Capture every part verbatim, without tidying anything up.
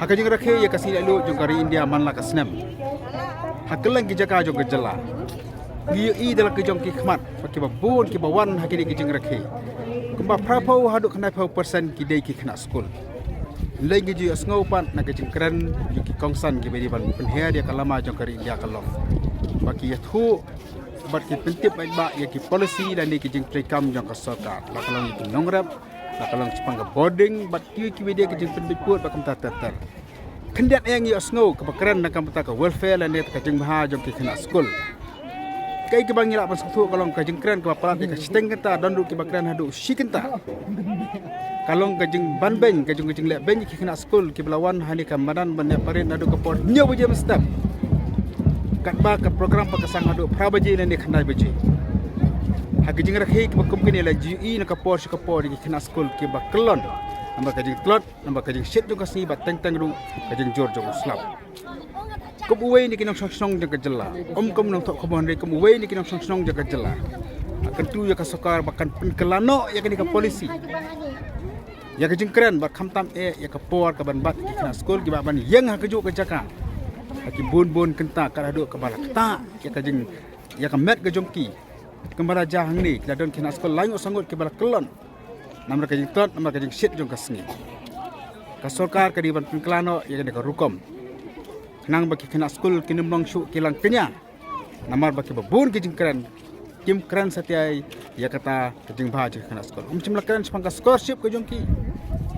Ha ka jingrakhe ïa ka Sngi Laitluid jong ka ri India man la ka snem, ha kylleng ki jaka jong ka jylla, ngi ïohi da la ki jong ki khmat ba kiba bun kiba wan ha kine ki jingrakhe, kumba phraphew haduh khyndaiphew percent ki dei ki khynnah skul. Hynrei ngi ju ïohsngew pat na ka jingkren jong ki kongsan kiba dei ban pynher ïa ka lama jong ka ri India ka long ba ki ïathuh bad ki pyntip bad ba ïa ki policy lane ki jingtreikam jong ka sorkar, la ka long ïa ki nongrep, la ka long shaphang ka boarding bad ki kiwei de ki jingpynbeit pud bad kumta ter ter. Khyndiat ïa ngi ïohsngew kaba kren na ka bynta ka welfare lane ka jingbha jong ki khynnah skul. Kaei kaba ngi lah ban sngewthuh ka long ka jingkren kaba palat ïa ka shiteng kynta, don ruh kiba kren haduh shi kynta. Ka long ka jingban beiñ, ka jong ka jingleh beiñ ïa ki khynnah skul kiba la wan ha kane ka madan ban ïa parit naduh ka por hynñiew baje mynstep, katba ka program pat ka sdang haduh phra baje lane khyndai baje. Ha ka jingrakhe kiba kum kine la ju ïohi na ka por sha ka por ïa ki khynnah skul kiba kyllon namar ka jingtlot, namar ka jingshit jong ka sngi bad teng teng ruh ka jingjur jong u slap. Kum uwei na ki nongshong shnong jong ka jylla, ym kum u nongthoh khubor hynrei kum uwei na ki nongshong shnong jong ka jylla, nga kyntu ïa ka sorkar ba kan pynkylla noh ïa kane ka policy, ïa ka jingkren bad khamtam eh ïa ka por kaban bat ïa ki khynnah skul kiba ban ïeng ha kajuh ka jaka ha ki bun bun kynta, kat haduh kaba la ktah ïa ka jing, ïa ka met ka jong ki. Kumba la jia hangne, ki la don ki khynnah skul laingut sangut kiba la kyllon namar ka jingtlot, namar ka jingshit jong ka sngi. Ka sorkar ka dei ban pynkylla noh ïa kane ka rukom, khnang ba ki khynnah skul kin ym long shuh ki lang kñia, namar ba kiba bun ki jingkren kim kren satia ïa kata ka jingbha jong ki khynnah skul. Ym shym la kren shaphang ka scholarship ka jong ki,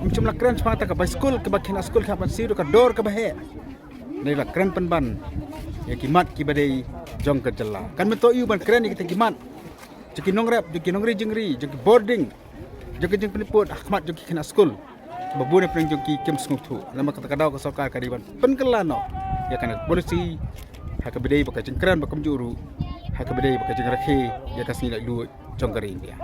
ym shym la kren shaphang kata ka bai skul kaba ki khynnah skul ki hap ban siew da ka dor kaba heh. Hynrei la kren pynban ïa ki mat kiba dei jong ka jylla. Kan myntoi ban kren ïa kita ki mat jong ki nongrep, jong ki nongri jingri, jong ki boarding, jong ki jingpynput ha khmat jong ki khynnah skul, ba bun na pdeng jong ki kim sngewthuh. Namar kata ka daw ka sorkar ka dei ban pynkylla noh ïa kane ka policy ha kaba dei bad ka jingkren ba kumjuh ruh ha kaba dei bad ka jingrakhe ïa ka Sngi Laitluid jong ka ri India.